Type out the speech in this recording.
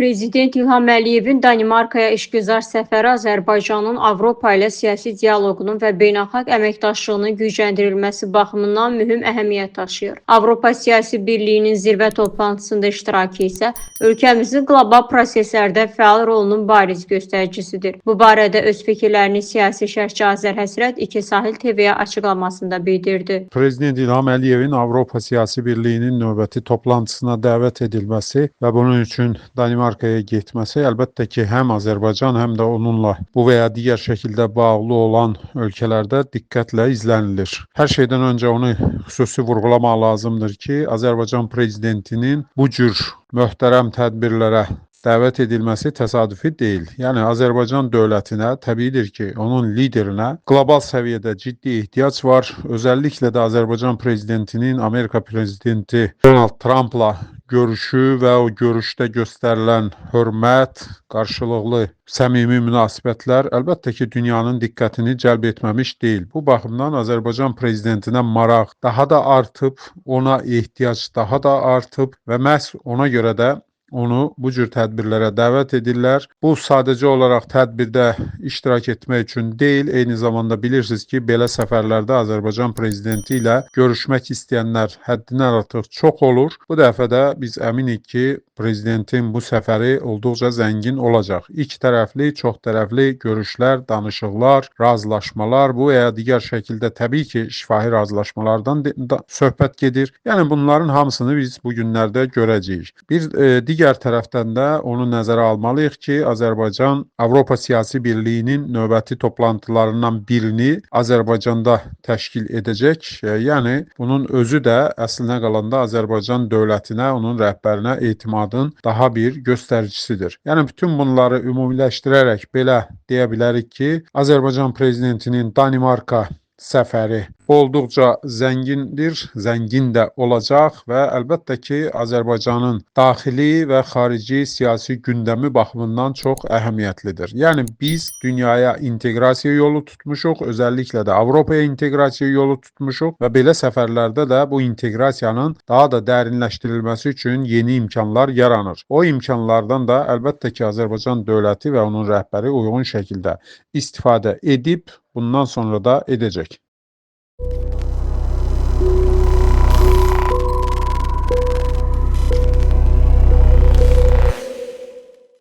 Prezident İlham Əliyevin Danimarkaya işgüzar səfəri Azərbaycanın Avropa ilə siyasi dialoqunun və beynəlxalq əməkdaşlığının gücləndirilməsi baxımından mühüm əhəmiyyət daşıyır. Avropa Siyasi Birliyinin zirvə toplantısında iştirakı isə ölkəmizin qlobal proseslərdə fəal rolunun bariz göstəricisidir. Bu barədə öz fikirlərini siyasi şərhçi Azər Həsrət İki Sahil TV-yə açıqlamasında bildirdi. Prezident İlham Əliyevin Avropa Siyasi Birliyinin növbəti toplantısına dəvət edilməsi və bunun üçün Danimarkaya getməsi əlbəttə ki, həm Azərbaycan, həm də onunla bu və ya digər şəkildə bağlı olan ölkələrdə diqqətlə izlənilir. Hər şeydən öncə onu xüsusi vurğulamaq lazımdır ki, Azərbaycan prezidentinin bu cür möhtərəm tədbirlərə dəvət edilməsi təsadüfi deyil. Yəni Azərbaycan dövlətinə, təbiidir ki, onun liderinə qlobal səviyyədə ciddi ehtiyac var. Özəlliklə də Azərbaycan prezidentinin Amerika prezidenti Donald Trampla görüşü və o görüşdə göstərilən hörmət, qarşılıqlı səmimi münasibətlər əlbəttə ki, dünyanın diqqətini cəlb etməmiş deyil. Bu baxımdan Azərbaycan prezidentinə maraq daha da artıb, ona ehtiyac daha da artıb və məhz ona görə də onu bu cür tədbirlərə dəvət edirlər. Bu sadəcə olaraq tədbirdə iştirak etmək üçün deyil, eyni zamanda bilirsiniz ki, belə səfərlərdə Azərbaycan prezidenti ilə görüşmək istəyənlər həddindən artıq çox olur. Bu dəfə də biz əminik ki, prezidentin bu səfəri olduqca zəngin olacaq. İki tərəfli, çox tərəfli görüşlər, danışıqlar, razılaşmalar, bu və ya digər şəkildə təbii ki, şifahi razılaşmalardan söhbət gedir. Yəni bunların hamısını biz bu günlərdə görəcəyik. Bir digər tərəfdən də onu nəzərə almalıyıq ki, Azərbaycan Avropa Siyasi Birliyinin növbəti toplantılarından birini Azərbaycanda təşkil edəcək. Yəni bunun özü də əslinə qalanda Azərbaycan dövlətinə, onun rəhbərinə etimadın daha bir göstəricisidir. Yəni bütün bunları ümumiləşdirərək belə deyə bilərik ki, Azərbaycan prezidentinin Danimarka səfəri olduqca zəngindir, zəngin də olacaq və əlbəttə ki, Azərbaycanın daxili və xarici siyasi gündəmi baxımından çox əhəmiyyətlidir. Yəni biz dünyaya inteqrasiya yolu tutmuşuq, özəlliklə də Avropaya inteqrasiya yolu tutmuşuq və belə səfərlərdə də bu inteqrasiyanın daha da dərinləşdirilməsi üçün yeni imkanlar yaranır. O imkanlardan da əlbəttə ki, Azərbaycan dövləti və onun rəhbəri uyğun şəkildə istifadə edib, bundan sonra da edəcək.